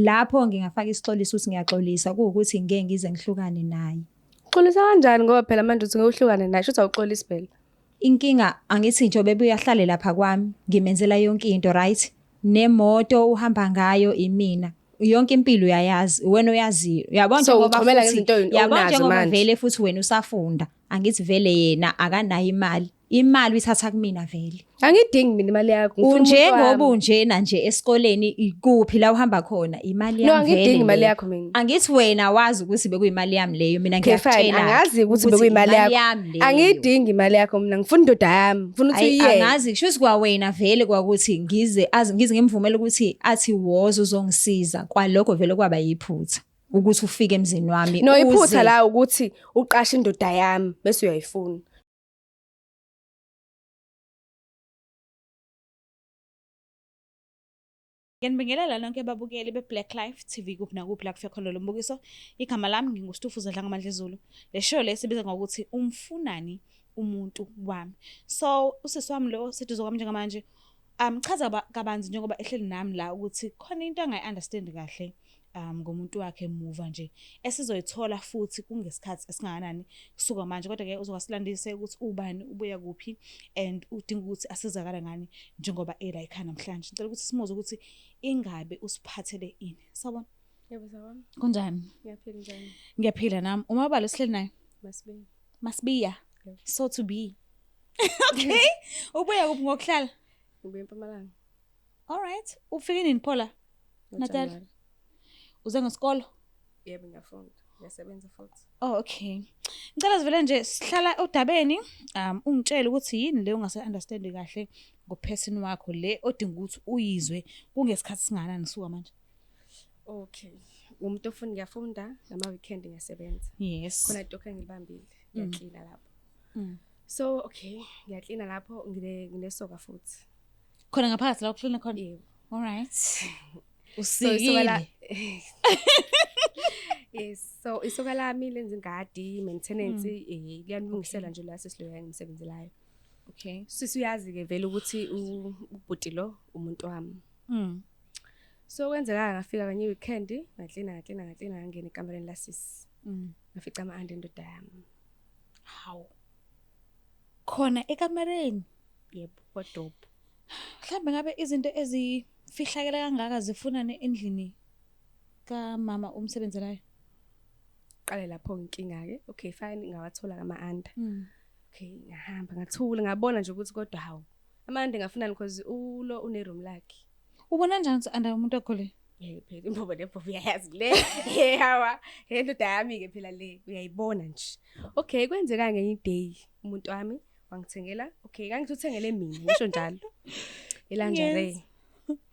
Lapho ngingafaka isixoliso ukuthi ngiyaxolisa kuwukuthi ngeke ngize ngihlukane naye. Uxolisa kanjani ngoba phela manje uthi ngeke uhlukane naye, shuthi awuxolisi phela. Inkinga angithi nje bebuya ahlale lapha kwami ngimenzela yonke into right nemoto uhamba ngayo imina yonke impilo uyayazi wena oyaziyo uyabona So, njengoba uchomela futhi ngezinto uyabona onazo njengoba manje. vele futhi wena usafunda angithi vele yena akanayo imali imali uyithatha kumina vele Angidingi mina imali yakho. ngifuna umuntu unjengoba wami. unjena nje esikoleni ikuphi la uhamba khona imali No, yami vele angidingi imali leyo. yakho mina. angithi wena wazi ukuthi bekuyimali yami leyo mina Okay fine, ngiyakutshela angazi ukuthi bekuyimali yakho. yami leyo Angiyidingi imali yakho mina, ngifuna indoda yami. Ngifuna ukuthi Ayi, uyiyeke. angazi kusho ukuthi kwawena vele kwakuthi ngize azi ngize ngimvumele ukuthi athi woza uzongisiza kwalokho vele kwaba yiphutha ukuthi ufike emzini wami No, iphutha uze- la ukuthi uqashe indoda yami bese uyayifuna. Ngiyanibingelela nonke babukeli be-Black Life TV kuphi nakuphi la kufika khona lo mbukiso. Igama lami nginguStufuza Dlangamandla Zulu. Le show le sibiza ngokuthi umfunani umuntu wami. So usisi wami lo seduze kwami njengamanje chaza kabanzi njengoba ehleli nami la ukuthi khona into angayi-understand kahle ngomuntu wakhe muva nje esizoyithola futhi kungesikhathi esingakanani kusuka manje kodwa ke uzokasilandise ukuthi ubani ubuya kuphi and udinga ukuthi asizakala ngani njengoba ela ekhaya namhlanje. Ngicela ukuthi simuze ukuthi ingabe usiphathele ini. Sawubona. Yebo sawubona. Kunjani? Ngiyaphila njani? Ngiyaphila nami. Umabala sihleli naye. Masibiya. Masibiya. Yebo. So to be. Okay. Ubuya kuphi ngokuhlala? Ngibuya eMpumalanga. All right. Ufike nini Phola? Natal. NgoJanuwari. Uze ngesikolo? Yebo ngiyafunda. Ngiyasebenza futhi. Oh okay. Ngicela sivele nje sihlala odabeni ungitshele ukuthi yini le ungase understand kahle ngoperson wakho le odinga ukuthi uyizwe kungesikhathi singakanani suka manje. Okay. Umuntu ofuna ngiyafunda nama weekend ngiyasebenza. Yes. Khona itokho engilibambile. Ngiyaklina lapho. So okay, ngiyaklina lapho ngine nginesoka futhi. Khona ngaphakathi la ukuhlala khona. Yebo. All right. So isoka la Usikile. Yes, so isoka lami lenza ingadi, maintenance, liyanilungisela nje la sesiloya engimsebenzelayo. Okay. Sisi uyazi ke vele ukuthi ubhuti lo umuntu wami. So kwenzeka ngafika kanye weekend, ngaklina ngaklina ngaklina ngangena ekamereni la sisi. Ngafica ama-andi endoda yami. Hawu. Khona ekamereni. Yebo, wardrobe. Mhlambe ngabe izinto ezifihlakele kangaka zifuna endlini kamama umsebenzelayo. Qale lapho inkinga ke. Okay, fine ngawathola kama-anda. Okay, ngahamba ngathula ngabona nje ukuthi kodwa hawu. Ama-anda ngafunani because ulo une room lakhe. Ubona kanjani ukuthi anda umuntu wakho le? Yebo phela imbobo lembobo uyayazi le. Hawa, indoda yami ke phela le uyayibona nje. Okay, kwenzeka ngenye day umuntu wami wangithengela. Okay, ngangithi uthengele mina ngisho njalo. Ilingerie.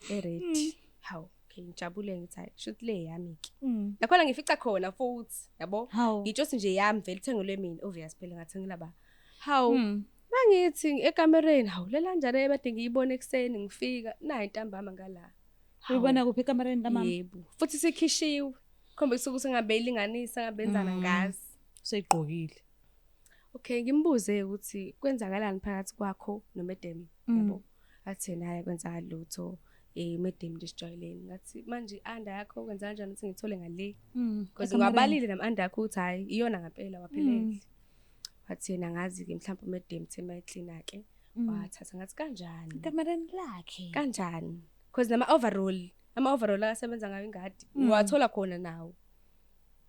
E-red. Hawu, okay ngijabule ngithi hayi shuthi le yami ke. Nakhona ngifica khona futhi, yabo? Hawu. Ngitsho nje yami vele ithengelwe mina obvious phela ngathengela ba. Hawu. Mangithi ekamereni, hawu le lingerie ebade ngiyibona ekseni ngifika nayi intambama ngala. Uyibona kuphi ekamereni lamama? Yebo. Futhi sikhishiwe. Khombisa ukuthi ngabe ilinganisa ngabenzana ngazi. Seyigqokile. Okay, ngimbuze ukuthi kwenzakalani phakathi kwakho noMedem, yabo. Athi naye kwenzakala lutho. Madam nje sijwayelene. Ngathi manje i-under yakho kwenza kanjani ukuthi ngithole ngale? Because ngiwabalile nama under yakho ukuthi hayi iyona ngempela waphelele. Wathi yena ngazi ke mhlawumbe uMedem the mayiklina ke. Wathatha ngathi kanjani? Ekamereni lakhe. Kanjani? Because nama overall, ama overall akasebenza ngayo ingadi, uwathola khona nawo.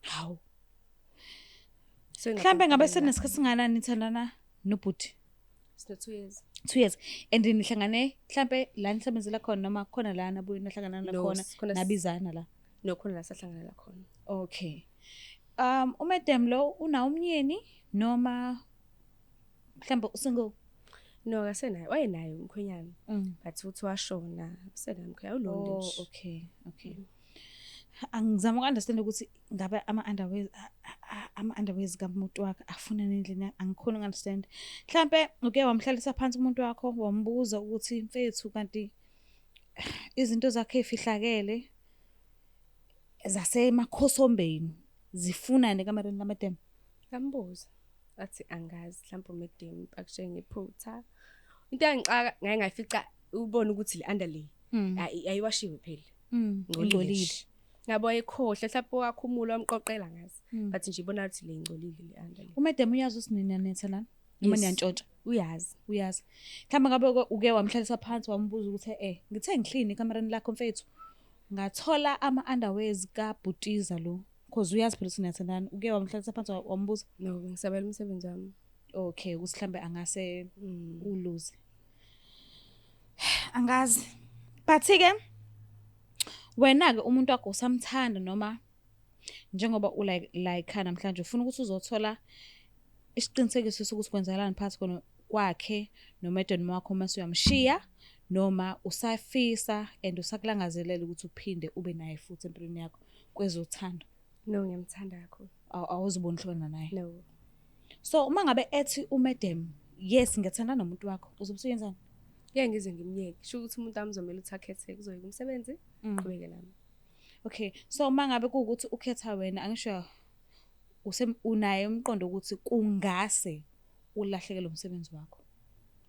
Hawu. So Mhlambe ngabe senesikhathi singanani nithandana nobhuti? Sino 2 years. 2 years. And nihlangane mhlambe la nisebenzela khona noma khona la nabuye nahlangana No, khona khona nabizana la. No khona la sahlangana la khona. Okay. Umadam lo una umnyeni noma mhlambe usingle? No akasenayo, wayenayo umkhwenyana. But uthi washona, usenayo umkhwenyana ulondi Oh, nje. okay, okay. Angizama uku-understand ukuthi ngabe ama-underwears ama-underwears kamuntu wakhe afuna nendlini angikhoni uku-understand. Mhlambe uke wamhlalisa phansi umuntu wakho wambuza ukuthi mfethu kanti izinto zakhe ezifihlakele zasemakhosombeni zifunani ekamereni lamadam? Ngambuza. Athi angazi mhlawumbe uMedem akushiye ngephutha. Into engixaka ngaye ngayifica ubone ukuthi le under le ayiwashiwe phela. Ingcolile. Ngabe wayekhohlwa mhlawumbe wakhumula wamqoqela ngazi. But nje ibona ukuthi le ingcolile le under le. Umedem uyazi ukuthi nina nithandana noma Yes. niyantshontsha? Uyazi. Uyazi. Mhlawumbe ngabe uke wamhlalisa phansi wambuza ukuthi ngithe ngihlini ekamereni lakho mfethu. Ngathola ama-underwears kaBhutiza lo. Because uyazi phela ukuthi niyathandana. Uke wamhlalisa phansi wambuza? No, ngisabela umsebenzi wami. Okay, ukuthi mhlambe angase uluze. Angazi. But ke wena ke umuntu wakho usamthanda noma njengoba u like namhlanje ufuna ukuthi uzothola isiqinisekiso sokuthi kwenzakalani phakathi kwakhe nomedeni wakho mase uyamshiya, noma usafisa and usakulangazelela ukuthi uphinde ube naye futhi empilweni yakho kwezothando? No, ngiyamthanda kakhulu. Awuziboni uhlukana naye? No. So uma ngabe ethi umedem, yes ngiyathanda nomuntu wakho, uzobe usuyenzani? Ngeke ngize ngimyeke. Sho ukuthi umuntu wami uzomela ukuthi akhethe kuzoyeka umsebenzi, qhubeke nami. Okay, so uma ngabe kuwukuthi ukhetha wena, angisho unaye umqondo ukuthi kungase ulahlekelwe umsebenzi wakho.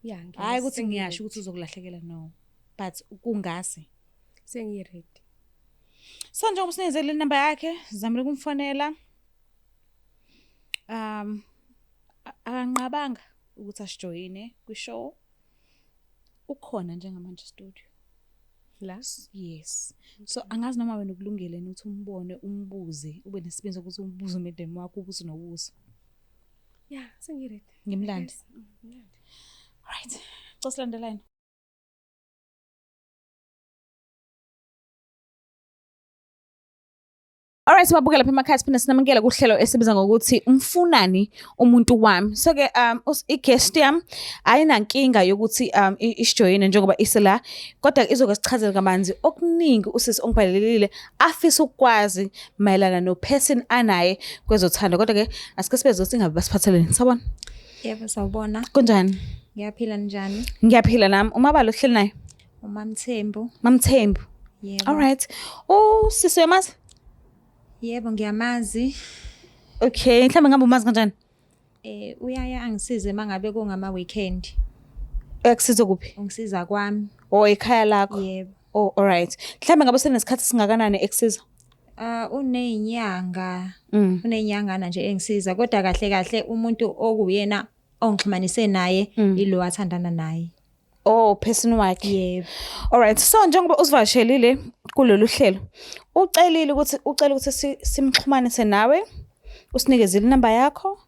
Yeah, ngiyazi. Hayi ukuthi ngiyasho ukuthi uzokulahlekela, no. But kungase. Sengiyi-ready. So njengoba usinezele inamba yakhe, sizamile ukumfonela. Akanqabanga ukuthi asijoyine kwi-show. Ukhona njengamanje studio. La? Yes. So angazi noma wena ukulungele ukuthi umbone, umbuze, ube nesibindi sokuthi umbuze umedem wakho ubuso nobuso. Yeah, sengiyi-ready. Ngimlande. Yes. Ngimlande. Right. Cela silandelane. Alright, sibabukela lapha emakhaya, siphinde sinamukela kuhlelo esibiza ngokuthi umfunani umuntu wami. So ke i-guest yami ayinankinga yokuthi isijoyine njengoba isela, kodwa izoke sichazele kabanzi okuningi usisi ongibhalelile afisa ukwazi mayelana no person anaye kwezothando. Kodwa ke asike sibeze ukuthi ingabe basiphatheleni. Sawubona? Yebo, sawubona. Kunjani? Ngiyaphila, njani? Ngiyaphila nami. Umabalo ohleli naye? UMamthembu. Mamthembu. Yebo. Alright. Usisi uyamazi? Yebo, ngiyamazi. Okay, mhlawumbe ngabe umazi kanjani? Uyaya angisize mangabe kungama weekend. Ekusiza kuphi? Ungisiza kwami. Oh, ekhaya lakho. Yebo. Oh, alright. Mhlawumbe ngabe senesikhathi singakanani ekusiza? Unezinyanga. Unezinyangana nje engisiza, kodwa kahle kahle umuntu okuyena ongixhumanise naye ilo athandana naye. Oh, person wakhe. Yebo. Alright. So njengoba usivashelile kulolu hlelo, ucelile ukuthi ucela ukuthi simxhumanise nawe, usinikezele inamba yakho,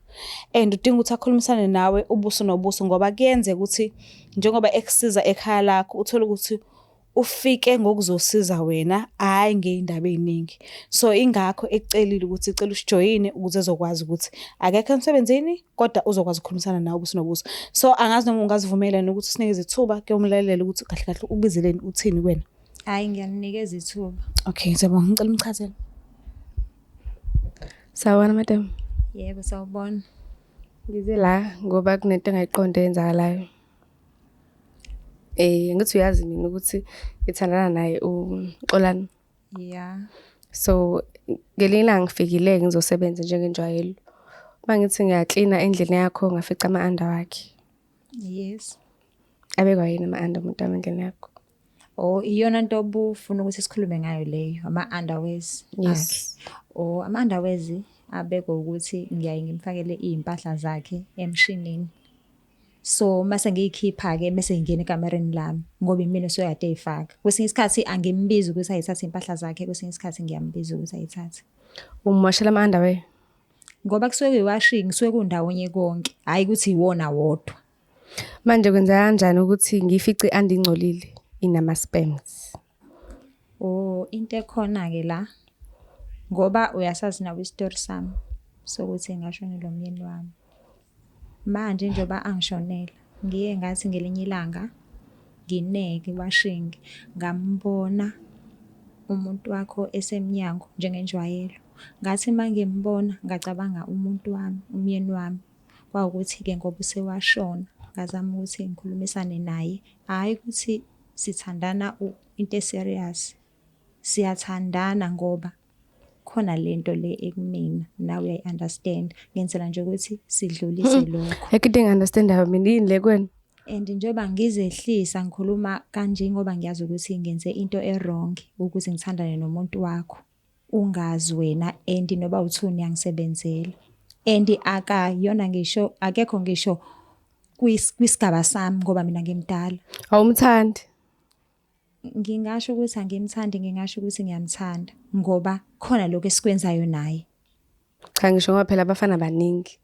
and udinga ukuthi akhulumisane nawe ubuso nobuso, ngoba kuyenzeka ukuthi njengoba ekusiza ekhaya lakho uthole ukuthi ufike ngokuzosiza wena, hhayi ngey'ndaba ey'ningi. So ingakho ekucelile ukuthi icela usijoyine ukuze ezokwazi ukuthi akekho emsebenzini kodwa uzokwazi ukukhulumisana nawe ubuso nobuso. So angazi noma ungazivumela nokuthi usinikeze ithuba ke umlalele ukuthi kahle kahle ubizeleni uthini kuwena. Hhayi, ngiyaninikeza ithuba. Okay, siyabonga. Ngicela umchazele. Sawubona madam. Yebo, sawubona. Ngize la ngoba kunento engayiqondi eyenzakalayo. Ngithi uyazi mina ukuthi ngithandana naye uXolani. Yeah. So ngelinye ilanga ngifikile ngizosebenza njengenjwayelo. Uma ngithi ngiyaklina endlini yakho ngafica ama-under wakhe. Yes. Abekwa yini ama-under umuntu wami endlini yakho? Oh, iyona nto obufuna ukuthi sikhulume ngayo leyo, ama-underwears. Yes. Oh, ama-underwears abekwa ukuthi ngiyaye ngimfakele iy'mpahla zakhe emshinini. So mase ngiyikhipha-ke mese ngingena ekamereni lami ngoba imina osuyade eyifaka. Kwesinye isikhathi angimbizi ukuthi ayithathe iy'mpahla zakhe, kwesinye isikhathi ngiyambiza ukuthi ayithathe. Umwashela ama-underwear? Ngoba kusuke kuyi-washing, kusuke kundawonye konke, hhayi ukuthi iwona wodwa. Manje kwenzeka kanjani ukuthi ngifice andingcolile inama-sperms? Oh, into ekhona-ke la, ngoba uyasazi nawe isitori sami sokuthi ngashonelwa umyeni wami. Manje njengoba angishonela, ngiye ngathi ngelinye ilanga ngineke washing, ngambona umuntu wakho esemnyango njengenjwayelo. Ngathi uma ngimbona ngacabanga umuntu wami, umyeni wami. Kwawukuthi-ke ngoba usewashona, ngazama ukuthi ngikhulumisane naye. Hhayi ukuthi sithandana into e-serious. Siyathandana ngoba khona lento le ekumina, nawe uyayi-understand. Ngenzela nje ukuthi sidlulise lokho. Ayikho into engi-understand-ayo mina, yini le kuwena? And njengoba ngizehlisa ngikhuluma kanje ngoba ngiyazi ukuthi ngenze into e-wrong ukuze ngithandane nomuntu wakho. Ungazi wena and noba uthuni uyangisebenzela. And akayona ngisho akekho ngisho kwisigaba sami ngoba mina ngimdala. Awumthandi? Ngingasho ukuthi angimthandi, ngingasho ukuthi ngiyamthanda ngoba khona lokho esikwenzayo naye. Cha ngisho ngoba phela abafana baningi.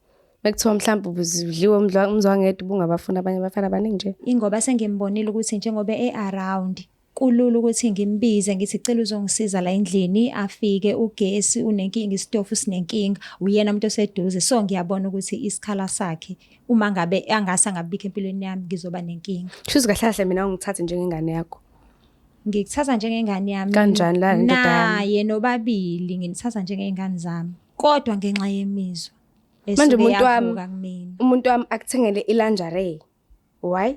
Mekuthiwa mhlawumbe ubudliwe umzwangedwa ubungabafuni abanye abafana baningi nje. Ingoba sengimbonile ukuthi njengoba e-around kulula ukuthi ngimbize ngithi cela uzongisiza la endlini afike ugesi unenkinga isitofu sinenkinga uyena umuntu oseduze so ngiyabona ukuthi isikhala sakhe uma ngabe angase angabikho empilweni yami ngizoba nenkinga. Kusho kahle kahle mina ungithathe njengengane yakho. Ngikuthatha njengengane yami. Kanjani la ndoda yami? Naye nobabili nginithatha njengey'ngane zami kodwa ngenxa yemizwa Manje esuke umuntu wami yavuka kumina. umuntu wami akuthengele ilingerie. Why?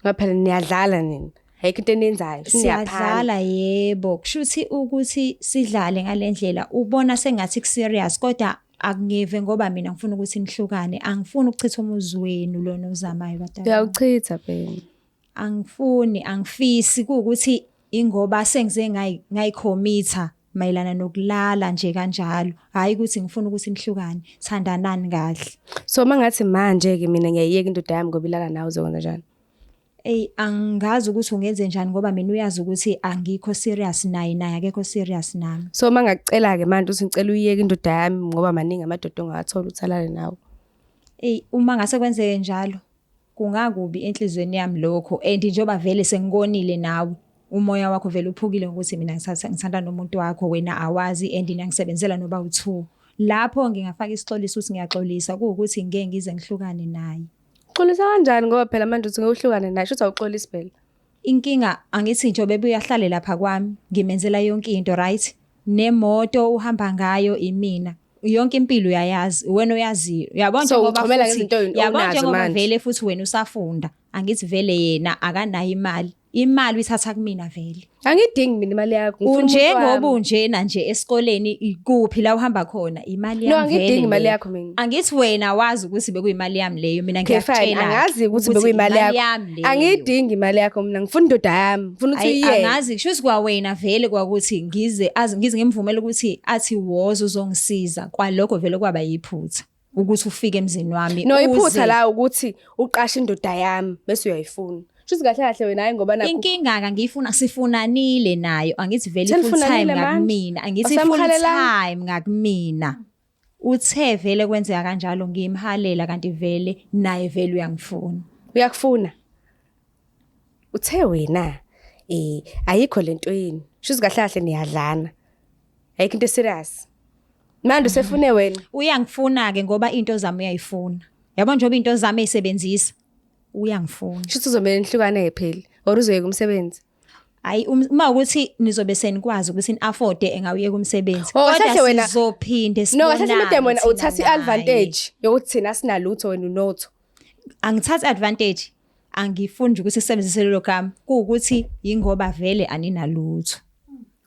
Ngoba phela niyadlala nina. Ayikho into eniyenzayo. Niyaphana. Siyadlala yebo, kushuthi ukuthi sidlale ngalendlela ubona sengathi ku-serious kodwa akungive ngoba mina ngifuna ukuthi nihlukane, angifuni ukuchitha umuzi wenu lona ozamayo badala. Uyawuchitha phela. Angifuni, angifisi kuwukuthi ingoba sengize ngayikhomitha mayelana nokulala nje kanjalo, hhayi ukuthi ngifuna ukuthi nihlukane, thandanani kahle. So mangathi manje ke mina ngiyayiyeka indoda yami ngoba ilala nawe uzokwenza njani? Eyi angazi ukuthi ungenze njani ngoba mina uyazi ukuthi angikho serious naye naye akekho serious nami. So mangakucela ke manje uthi ngicela uyiyeke indoda yami ngoba maningi amadoda ongawathola ukuthi alale nawe. Eyi uma ngase kwenzeke njalo kungakubi enhlizweni yami lokho and njengoba vele sengikonile nawe umoya wakho vele uphukile ngokuthi mina ngithanda nomuntu wakho wena awazi and niyangisebenzela noba u-two. Lapho ngingafaka isixoliso ukuthi ngiyaxolisa kuwukuthi ngeke ngize ngihlukane naye. Uxolisa kanjani ngoba phela manje uthi ngeke uhlukane naye shuthi awuxolisi phela. Inkinga angithi nje bebuya ahlale lapha kwami ngimenzela yonke into right nemoto uhamba ngayo imina yonke impilo uyayazi wena oyaziyo uyabona So, njengoba uchomela futhi ngezinto uyabona onazo njengoba manje. vele futhi wena usafunda angithi vele yena akanayo imali imali uyithatha kumina vele Angidingi mina imali yakho. ngifuna umuntu unjengoba wami. unjena nje esikoleni ikuphi la uhamba khona imali No yami vele angidingi imali leyo. yakho mina. Angithi wena wazi ukuthi bekuyimali yami leyo mina Okay fine ngiyakutshela angazi ukuthi bekuyimali yakho. yami leyo. Angidingi imali yakho mina ngifuna indoda yami. Ngifuna ukuthi Ayi, uyiyeke. angazi kusho ukuthi kwawena vele kwakuthi ngize azi ngize ngimvumele ukuthi athi woza uzongisiza kwalokho vele kwaba yiphutha ukuthi ufike emzini wami No iphutha uze. la ukuthi uqashe indoda yami bese uyayifuna. Shuthi kahle kahle wena hayi ngoba nakho Inkinga ka ngiyifuna sifunanile nayo angithi vele full time Senifunanile manje? ngakumina angithi full Awusamhalelanga? time ngakumina uthe vele kwenzeka kanjalo ngimhalela kanti vele naye vele uyangifuna uyakufuna. Uthe wena ayikho lento yini. Shuthi kahle kahle niyadlana. Ayikho into serious. Manje usefune wena. Uyangifuna ke ngoba into zami uyayifuna yabo njengoba into zami eyisebenzisa uyangifuna. Shuthi uzomele nihlukane phela or uzoyeka umsebenzi. Hayi uma ukuthi nizobe senikwazi ukuthi ni-afford engawuyeka umsebenzi. Oh, kahle Kodwa wena- sizophinde No kahle sibonane madam wena thina uthatha naye. i-advantage yokuthi thina sinalutho wena unotho. Angithathi advantage. Angifuni nje ukuthi sisebenzise lelo gama. Kuwukuthi yingoba vele aninalutho.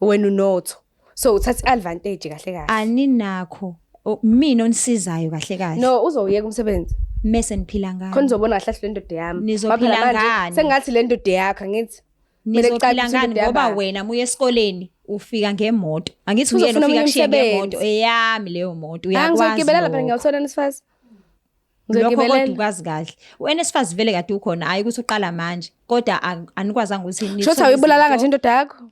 Wena unotho. So uthatha i-advantage kahle kahle. Aninakho mina onisizayo kahle kahle. No uzowuyeka umsebenzi. Mese niphila ngani. Khona uzobona kahle le ndoda yami. Nizophila Ngoba phela manje ngani? Sengathi le ndoda yakho angithi. Kumele kucace Nizophila ukuthi ngani indoda ngoba yabani. wena muye esikoleni ufika ngemoto. Angithi uyena Uzofuna ufika omunye kushiye umsebenzi. ngemoto eyami leyo moto Ah, uyakwazi. ngizogibela lapha lokho. ngiyawuthola NSFAS. Lokho kodwa Ngizogibelela. ukwazi kahle. uNSFAS vele kade ukhona hayi ukuthi uqala manje kodwa anikwazanga ukuthi Shuthi nithole awuyibulalanga nje izinto. indoda yakho?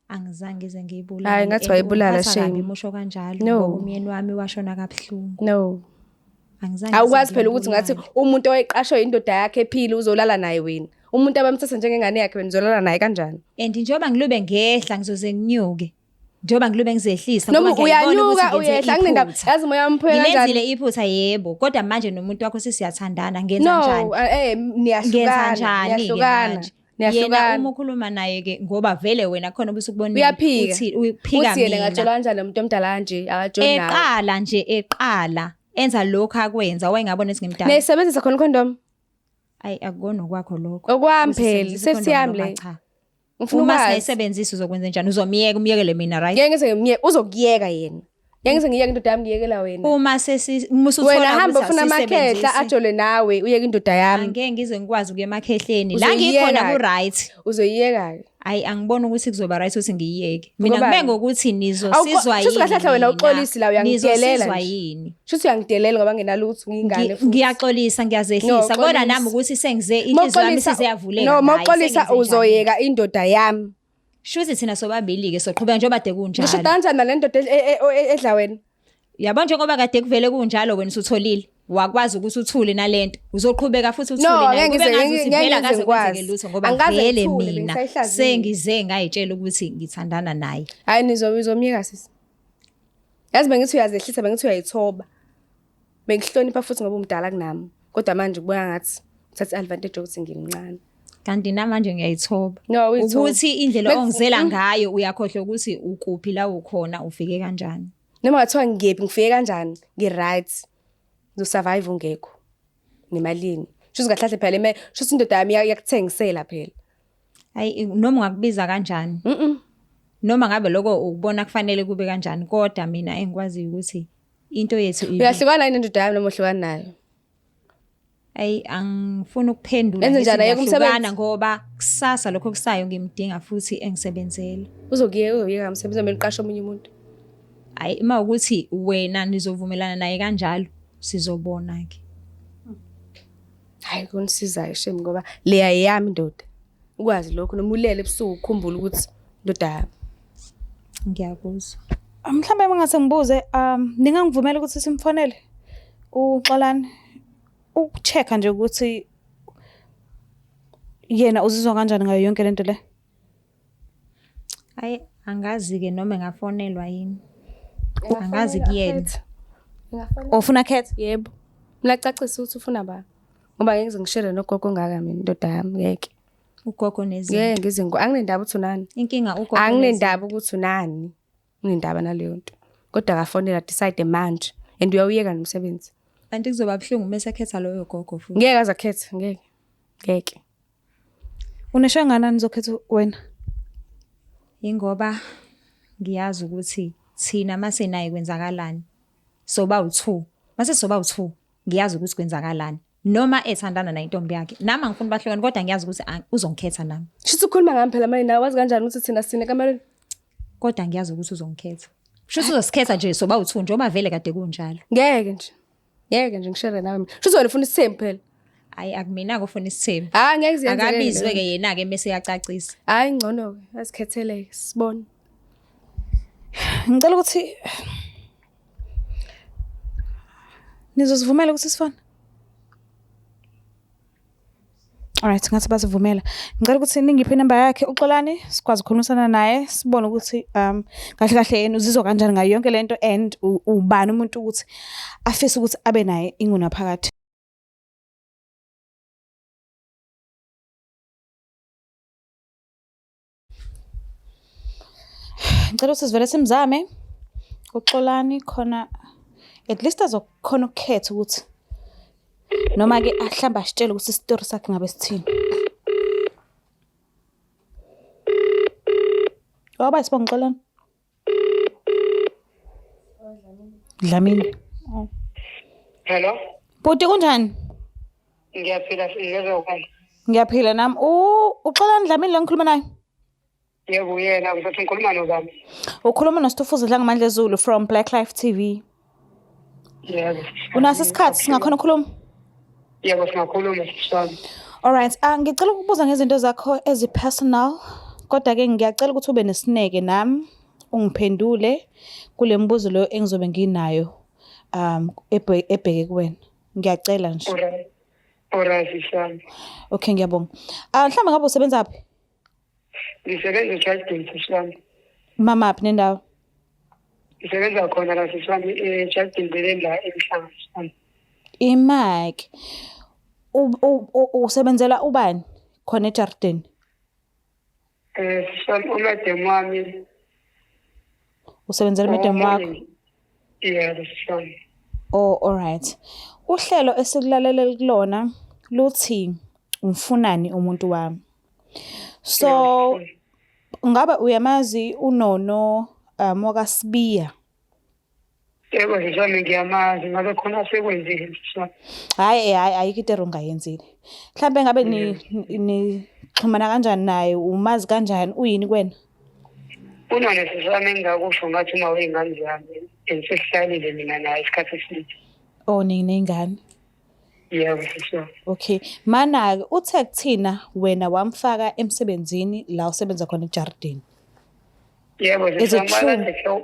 Angizange ngize ngiyibulale. Hhayi, ngathi And wayibulala, ungiphatha kabi shame. umusho kanjalo No. ngoba umyeni wami washona kabuhlungu. No. Angizange ngize Awukwazi phela ukuthi ngathi ngiyibulale. umuntu owayeqashwe indoda yakhe ephila uzolala naye wena. Umuntu abamthatha njengengane yakhe wena uzolala naye kanjani? And njengoba ngilube ngehla ngizoze nginyuke. Njengoba ngilube ngizehlisa Noma ngoba ngiyayibona uyanyuka ukuthi ngenze uyehla anginendaba. iphutha. Yazi umoya wami uphuke kanjani? Ngilenzile iphutha yebo, kodwa manje nomuntu wakho sesiyathandana ngenza No, njani? Ngenza niyahlukana, njani-ke niyahlukana. manje? Yena Niyahlukana. uma ukhuluma naye ke ngoba vele wena khona ubusukubonile Uyaphika. uthi uphika Uthi yena mina. engatshelwa kanjani umuntu omdala kanje akajoli nawe. Eqala nje eqala enza lokhu akwenza wayengabona ukuthi ngimdala. Niyayisebenzisa khona condom? Ayi akukona okwakho lokho. Okwami phela, Usebenzisa safety yami i-condom noma le. cha. Ngifuna Uma ukwazi. singayisebenzisi uzokwenza njani? Uzomyeka umyekele mina right? Ngeke ngize ngimyeke, uzokuyeka yena. Ngeke ngize ngiyeke indoda yami ngiyekela wena. Uma sesi uma usuthola Wena hamba ukuthi ufuna amakhehla asisebenzisi, ajole nawe uyeke indoda yami. Angeke ngize ngikwazi ukuya emakhehleni. La Uzoyiyeka-ke. ngikhona ku right. Uzoyiyeka-ke. Ayi angiboni ukuthi kuzoba right ukuthi ngiyiyeke. Mina Ngobani? ngibe ngokuthi nizosizwa Awukho- yini. Shuthi kahle kahle wena nina? uxolisi la, uyangidelela Nizosizwa nje. yini? Shuthi uyangidelela ngoba nginalutho ngiyingane futhi. Ngiyaxolisa ngiyazehlisa No, kodwa xolisa. nami ukuthi sengize inhliziyo yami Mawuxolisa- isizeyavuleka. No, ngaye, mawuxolisa sengenze njani? uzoyeka indoda yami. Shuthi thina sobabili-ke soqhubeka njengoba kade kunjalo. Ngishoda kanjani nale ndoda edla wena? Yabo njengoba kade kuvele kunjalo wena usutholile wakwazi ukuthi uthule nalento uzoqhubeka futhi uthule No, nayo ngeke kube ngize- ngazi ukuthi ngeke vele ngize akaze ngikwazi. kwenzeke lutho ngoba Angikaze vele ngithule, mina bengisayihlaziya. sengize ngayitshela ukuthi ngithandana naye. Hayi nizomyeka sisi. Yazi bengithi uyazehlisa bengithi uyayithoba. Bengihlonipha futhi ngoba umdala kunami. Kodwa manje kubona ngathi uthatha i-advantage yokuthi ngimncane. Kanti namanje ngiyayithoba. No, uyithoba. Ukuthi indlela ongizela ngayo uyakhohlwa ukuthi ukuphi la ukhona ufike kanjani. Noma ngathiwa ngiyephi ngifike kanjani ngi-right. Ngizosurvive ungekho. Nemalini. Shuthi kahle kahle phela le shuthi indoda yami iyakuthengisela phela. Hayi noma ungakubiza kanjani. Noma ngabe lokho ukubona kufanele kube kanjani kodwa mina engikwaziyo ukuthi into yethu Uyahlukana yini nendoda yami noma uhlukana nayo? Ayi angifuni ukuphendula Enze ngithi njani? Ayeke ngiyahlukana umsebenzi? ngoba kusasa lokho kusayo ngimdinga futhi engisebenzela. Uzokuyeka uzoyeka umsebenzi noma uqashe omunye umuntu. Hayi uma ukuthi wena nizovumelana naye kanjalo sizobona ke. Hayi kunisizayo shame ngoba leya yami indoda. Ukwazi lokho noma ulele ebusuku ukhumbule ukuthi indoda yami. Ngiyakuzwa. Mhlawumbe uma ngase ngibuze ningangivumela ukuthi simfonele uXolani ukucheck-a nje ukuthi yena uzizwa kanjani ngayo yonke lento le. Hayi angazi ke noma engafonelwa yini. Angazi kuyena. Ufuna khetha? Yebo. Mina cacisa ukuthi ufuna ba. Ngoba ngeke ngize ngishere nogogo ongaka mina indoda yami ngeke. Ugogo nezinto. Ngeke ngize anginendaba ukuthi unani. Inkinga ugogo. nezinto. Anginendaba ukuthi unani. Nginendaba naleyo nto. Kodwa akafonela decide manje and uyawuyeka nomsebenzi. Kanti kuzoba buhlungu mase ekhetha loyo gogo futhi. Ngeke aze akhethe, ngeke. Ngeke. Uneshangana nizokhetha wena. Ingoba ngiyazi ukuthi thina mase naye kwenzakalani. Soba u2. Mase soba u2 ngiyazi ukuthi kwenzakalani. Noma ethandana naye intombi yakhe. Nami angifuni bahlukane kodwa ngiyazi ukuthi uzongikhetha nami. Shuthi ukhuluma ngami phela manje nawe wazi kanjani ukuthi thina sine kamereni? Kodwa ngiyazi ukuthi uzongikhetha. Shuthi uzosikhetha nje soba u2 njengoba vele kade kunjalo. Ngeke nje. Ngeke nje ngishere nawe. Shuthi wena ufuna isithembu phela. Hayi akumina ufuna isithembu. Hayi ngeke ziyenzeke. Akabizwe ke yena ke mase yacacisa. Hayi ngcono ke asikhethele sibone. Ngicela ukuthi nizosivumela ukuthi sifone. Alright, ngathi basivumela. Ngicela ukuthi ningiphe inamba yakhe uXolani sikwazi ukukhulumisana naye sibone ukuthi kahle kahle yena uzizwa kanjani ngayo yonke lento and ubani umuntu ukuthi afise ukuthi abe naye ingunaphakade. Ngicela ukuthi sivele simzame uXolani khona at least azokhona ukukhetha ukuthi noma ke ahlamba asitshele ukuthi isitori sakhe ngabe sithini. Waba isibongo Xolani. Dlamini. Hello, Bhuti kunjani? ngiyaphila ngizwe kwami. Ngiyaphila nami. UXolani Dlamini la ngikhuluma naye. Yebo uyena ngizothi ngikhuluma nobani? Ukhuluma noStufuza Dlangamandla Zulu from Black Life TV. Yebo. Unaso isikhathi singakhona ukukhuluma? Yebo singakhuluma sisami. Alright, ngicela ukubuza ngezinto zakho ezi-personal, kodwa ke ngiyacela ukuthi ube nesineke nami ungiphendule kule mibuzo leyo engizobe nginayo ebheke kuwena. Ngiyacela nje. Alright. Alright sisami. Okay, ngiyabonga. Mhlawumbe ngabe usebenza phi? Ngisebenza eCharleston sisami. Mamaphi nendawo? Ngisebenza khona la sisami eCharleston la eMhlanga sisami. Imike. Usebenzela ubani khona eJardini? Sisami umadam wami. Usebenzela umadam wakho? Yebo sisami. Oh, alright. Uhlelo esikulalela kulona luthi umfunani umuntu wami. So ngabe uyamazi uNono wakaSibiya? Yebo sisi wami ngiyamazi ngabe khona asekwenzile sisi wami. Hhayi hhayi ayikho into e-wrong ayenzile. Mhlampe ngabe nixhumana kanjani naye, umazi kanjani, uyini kuwena? Unona sisi wami engingakusho ngathi uma wey'ngane zami and sesihlalile mina naye isikhathi eside. Oh niney'ngane? Yebo sisi wami. Okay. Mana-ke uthe kuthina wena wamfaka emsebenzini la usebenza khona ejaridini. Yebo Is sisi it wami true?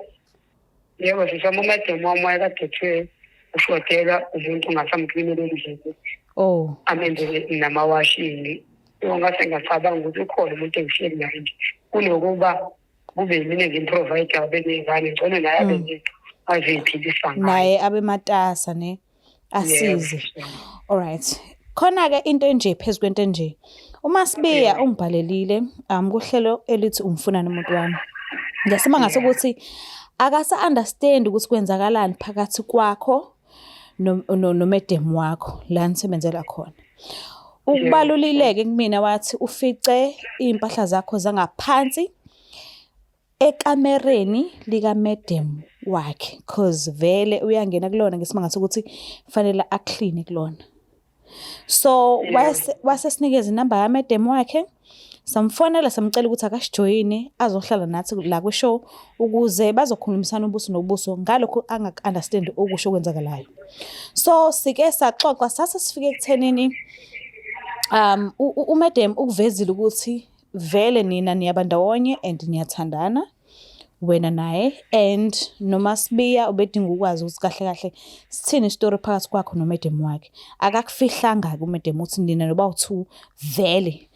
Yebo sisi wami umademu wami wayekade ethe ushodelwa umuntu ongasamklinela endlini. Oh. Amenzele namawashini. Ngase ngacabanga ukuthi ukhona umuntu engihleli naye nje. Kunokuba kube yimina engimprovide abe ney'ngane ngcono naye abe nento azoyiphilisa ngayo. Naye abe matasa ne asize. All right. Khona ke into enje phezu kwento enje. UMaSibiya ungibhalelile kuhlelo elithi umfunani umuntu wami. Ngesimanga sokuthi akasa understand ukuthi kwenzakalani phakathi kwakho nomedem wakho la nisebenzela khona. Ukubalulileke kumina wathi ufice iy'mpahla zakho zangaphansi ekamereni likamedem wakhe cause vele uyangena kulona ngesimanga sokuthi fanele a-clean-e kulona. So wasesinikeza inamba kamedem wakhe, samfonela samcela ukuthi akasijoyine azohlala nathi la kwi-show ukuze bazokhulumisana ubuso nobuso ngalokhu angaku-understand okusho okwenzakalayo. So sike saxoxa sase sifike ekuthenini umedem ukuvezile ukuthi vele nina niyaba ndawonye and niyathandana wena naye and noMaSibiya ubedinga ukwazi ukuthi kahle kahle sithini isitori phakathi kwakho nomedem wakhe. Akakufihlanga-ke umedem ukuthi nina nobawu-two vele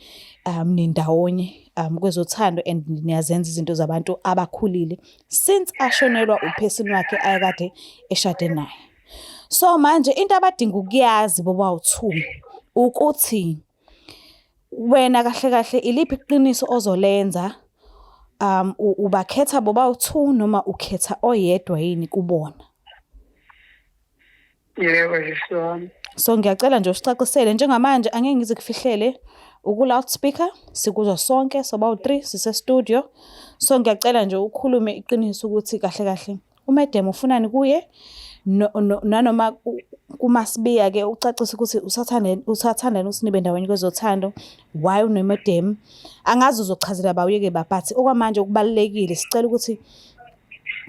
nindawonye kwezothando and niyazenza izinto zabantu abakhulile since ashonelwa uphesini wakhe ayekade eshade naye. So manje into abadinga ukuyazi bobawu-two ukuthi wena kahle kahle iliphi iqiniso ozolenza ubakhetha bobawu-two noma ukhetha oyedwa yini kubona? Yebo sisi wami. So ngiyacela nje usicacisele njengamanje angeke ngize kufihlele uku-loudspeaker sikuzwa sonke soba u-3 sise-studio. So ngiyacela nje ukhulume iqiniso ukuthi kahle kahle umedem ufunani kuye nanoma kuMaSibiya ke ucacise ukuthi usathandani ukuthi nibe ndawonye kwezothando, why unomedem. Angazi uzochazela ba uyeke ba but okwamanje okubalulekile sicela ukuthi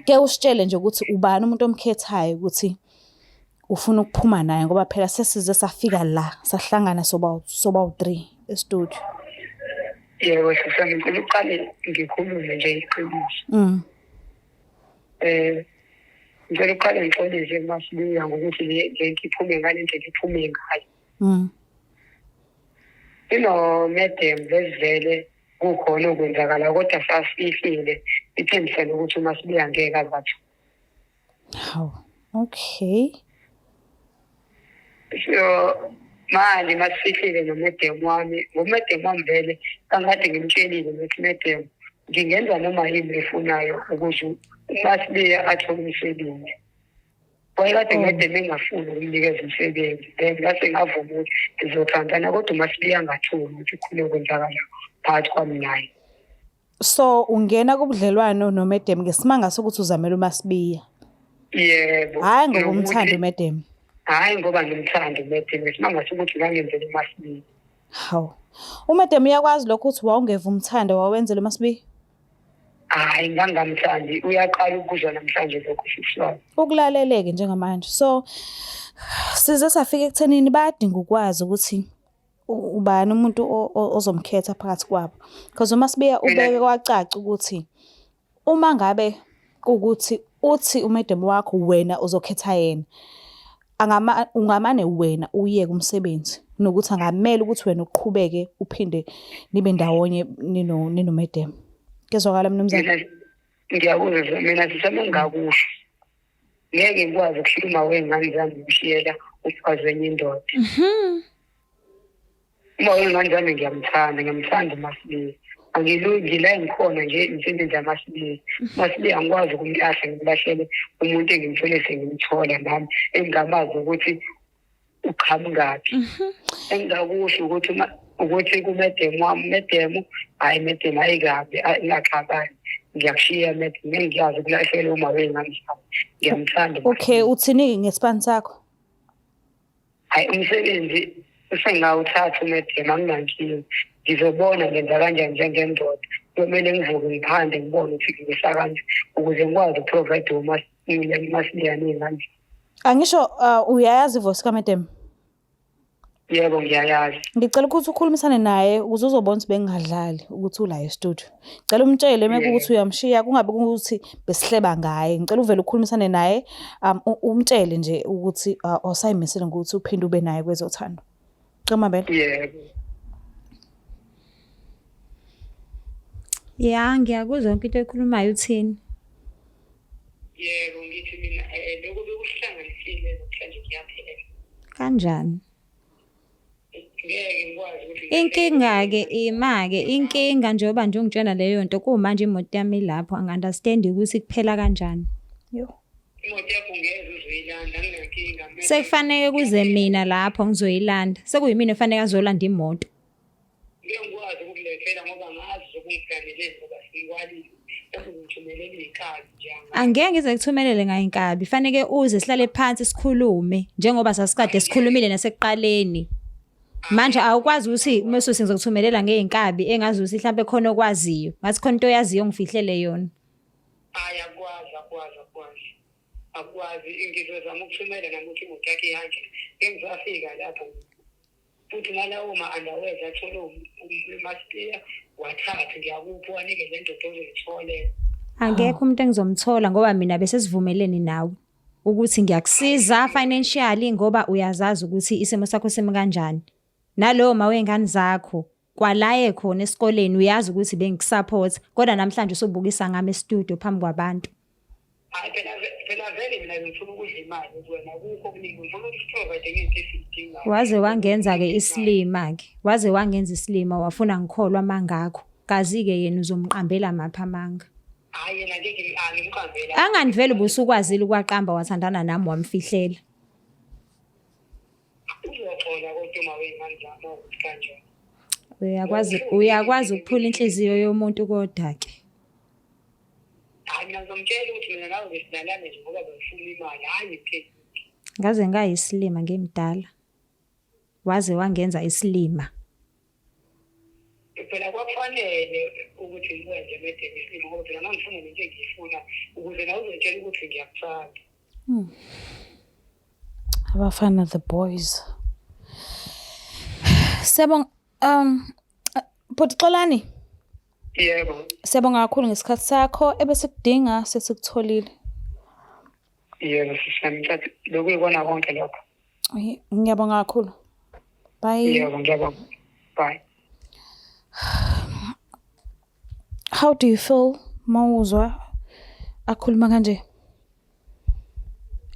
ke usitshele nje ukuthi ubani umuntu omkhethayo ukuthi ufuna ukuphuma naye ngoba phela sesize safika la sahlangana soba u-3 e-studio. Yebo sisi wami, ngicela uqale ngikhulume nje iqiniso. Ngicela uqale ngixolise kuMaSibiya ngokuthi le nto iphume ngale ndlela iphume ngayo. Ino-madam besivele kukhona okwenzakala kodwa sasifihlile ithembisene ukuthi uMaSibiya ngeke aze athole. Hawu, okay. So manje masifihlile nomedem wami, ngomedem wami vele kangade ngimtshelile ukuthi medem ngingenza noma yini efunayo ukuze uMaSibiya athole umsebenzi. Wayekade medem engafuni ukumnikeza umsebenzi, then ngase ngavuma ukuthi ngizothandana kodwa uMaSibiya angatholi ukuthi kukhona okwenzakala phakathi kwami naye. So ungena kubudlelwano nomedem ngesimanga sokuthi uzamela uMaSibiya. Yebo. Hhayi ngoba umthanda umedem. Hhayi ngoba ngimthanda umedem, ngesimanga sokuthi ngangenzela uMaSibiya. Hawu. Umedem uyakwazi lokho ukuthi wawungeva umthanda wawenzela uMaSibiya? Hhayi ngangamthandi, uyaqala ukuzwa namhlanje lokho sisi wami. Ukulaleleke njengamanje. So size safika ekuthenini bayadinga ukwazi ukuthi ubani umuntu ozomkhetha phakathi kwabo. Because uMaSibiya ubeke kwacaca ukuthi uma ngabe kuwukuthi uthi umedem wakho wena uzokhetha yena, ungamane wena uyeke umsebenzi kunokuthi angamele ukuthi wena uqhubeke uphinde nibe ndawonye ninomedem. Kuyezwakala mnumzane? Ngiyakuzwa mina sisi wami engingakusho. Ngeke ngikwazi ukukhuluma wey'ngane zami ngimshiyela umfazi wenye indoda. Uma wey'ngane zami ngiyamthanda, ngiyamthanda uMaSibiya. Angilungi la engikhona nje imisebenzi yaMaSibiya. UMaSibiya angikwazi ukumlahla ngimlahlele umuntu engimthole sengimthola nami engingamazi ukuthi uqhamukaphi. Engingakusho ukuthi ukuthi kumedem wami, medem, hhayi medem, hhayi kabi, ngingaxabani. Ngiyakushiya medem, ngeke ngikwazi ukulahlelwa uma wey'ngane zami. Ngiyamthanda. Okay, uthini ngesipani sakho? Hayi umsebenzi usengawuthatha umedem anginankinga. Ngizobona ngenza kanjani njengendoda. Kuyomele ngivuke ngiphande ngibone ukuthi ngisa kanje ukuze ngikwazi ukuprovide uMasibiya ney'ngane. Angisho uyayazi ivoice kaMedem? Yebo ngiyayazi. Ngicela ukuthi ukhulumisane naye ukuze uzobona ukuthi bengingadlali ukuthi ula e-studio. Ngicela umtshele uma kuwukuthi uyamshiya kungabi ukuthi besihleba ngaye. Ngicela uvele ukhulumisane naye umtshele nje ukuthi awusayimisele ngokuthi uphinde ube naye kwezothando. Cima bela. Yebo. Ya, ngiyakuzwa yonke into oyikhulumayo uthini. Yebo, ngithi mina lokho bekuhlanganisile namhlanje kuyaphela. Kanjani? Ngeke ngikwazi ukuthi Inkinga-ke ima-ke inkinga njengoba nje ungitshela leyo nto kumanje imoto yami ilapho angi-understand ukuthi kuphela kanjani. Yo. Imoto yakho ngeke uzoyilanda anginankinga. Sekufaneke kuze mina lapho ngizoyilanda. Sekuyimina efaneke azolanda imoto. Ngeke ngikwazi ukukulethela ngoba ngazi zokungiplaneleni ngoba sikwalile. Bese ngithumelela iy'nkabi nje angazi. Angeke ngize ngikuthumelele ngayinkabi. Faneke uze sihlale phansi sikhulume njengoba sasikade sikhulumile nasekuqaleni. Manje awukwazi ukuthi mesusi ngizokuthumelela ngey'nkabi engazi ukuthi mhlampe khona okwaziyo. Ngathi khona into oyaziyo ongifihlele yona. Hhayi akukwazi akukwazi akukwazi. Akukwazi ngizozama ukuthumela nami ukuthi imoto yakho ihanjwe. Ngeke ngisafika lapho. Futhi nalawo ma-underwears atholwe uMasibiya wathathe ngiyakupha uwanike le ndoda ozoyitholela. Akekho umuntu engizomthola ngoba mina bese sivumelene nawe ukuthi ngiyakusiza financially ngoba uyazazi ukuthi isimo sakho simi kanjani. Nalowo ma wey'ngane zakho kwalaye khona esikoleni uyazi ukuthi bengikusupport kodwa namhlanje usubukisa ngami e-studio phambi kwabantu. Hhayi phela phela vele mina ngifuna ukudla imali kuwena akukho okuningi ngifuna ukuthi provide ngento esiyidingayo. Waze wangenza-ke isilima-ke. Waze wangenza isilima wafuna ngikholwa amangakho. Kazi-ke yena uzomqambela maphi amanga. Hhayi yena ngeke angimqambela. Angani vele ubusukwazile ukwaqamba wathandana nami wamfihlela. Uzoxola kodwa uma wey'ngane zami ukuthi kanjani. Uyakwazi uyakwazi ukuphula inhliziyo yomuntu kodwa ke. Hhayi mina ngizomtshela ukuthi mina nawe besilalana nje ngoba bengifuna imali, hhayi phela. Ngaze ngayisilima ngimdala. Waze wangenza isilima. Phela kwakufanele ukuthi ngikwenze medeni isilima ngoba phela ngangifuna lento engiyifuna ukuze nawe uzotshela ukuthi ngiyakuthanda. Abafana the boys. Siyabonga Bhuti Xolani. Yebo. Siyabonga kakhulu ngesikhathi sakho ebesikudinga sesikutholile. Yebo sisi ngicela lokuyikona konke lokho. Ngiyabonga kakhulu. Bye. Yebo ngiyabonga. Bye. How do you feel mawuzwa akhuluma kanje?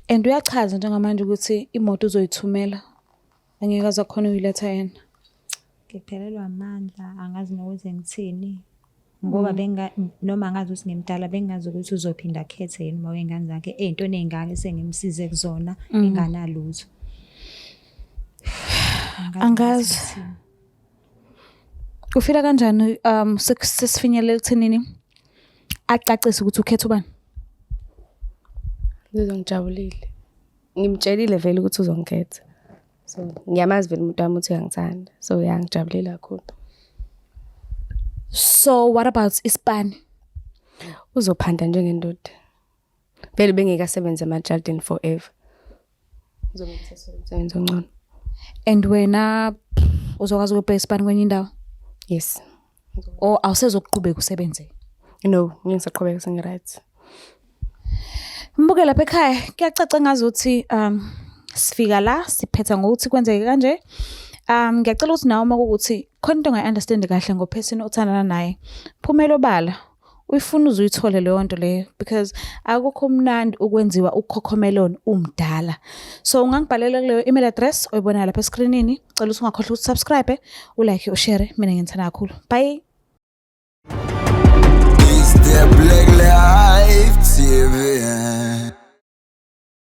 And uyachaza njengamanje ukuthi imoto uzoyithumela angeke aze akhona ukuyiletha yena. Ngiphelelwa amandla angazi nokuthi ngithini ngoba benga noma ngazi ukuthi ngimdala bengazi ukuthi uzophinda akhethe yini uma wey'ngane zakhe ey'ntweni ey'ngaka esengimsize kuzona enganalutho. Angazi. Ufila kanjani sesifinyelele ekuthenini acacise ukuthi ukhetha ubani? Ngizizwa ngijabulile. Ngimtshelile vele ukuthi uzongikhetha. So ngiyamazi vele umuntu wami ukuthi uyangithanda. So ya ngijabulile kakhulu. So what about isipani? Uzophanda njengendoda. Vele bengeke asebenze emajardini forever. Uzobe ethatha umsebenzi ongcono. And wena uzokwazi ukubheka isipani kwenye indawo? Yes. Or awusezokuqhubeka usebenze? No, ngeke ngisaqhubeka sengi-right. Mbuke lapha ekhaya kuyacaca ngazuthi sifika la siphetha ngokuthi kwenzeke kanje. Ngiyacela ukuthi nawe uma kuwukuthi khona into ongayi-understand kahle ngophesini othandana naye, phumela obala uyifuna uze uyithole leyo nto leyo because akukho mnandi ukwenziwa ukhokhomelon umdala. So ungangibhalela kuleyo email address oyibonayo lapha eskrinini. Cela ukuthi ungakhohlwa ukuthi subscribe, ulike, ushare. Mina nginithanda kakhulu. Bye. It's the Black Life TV.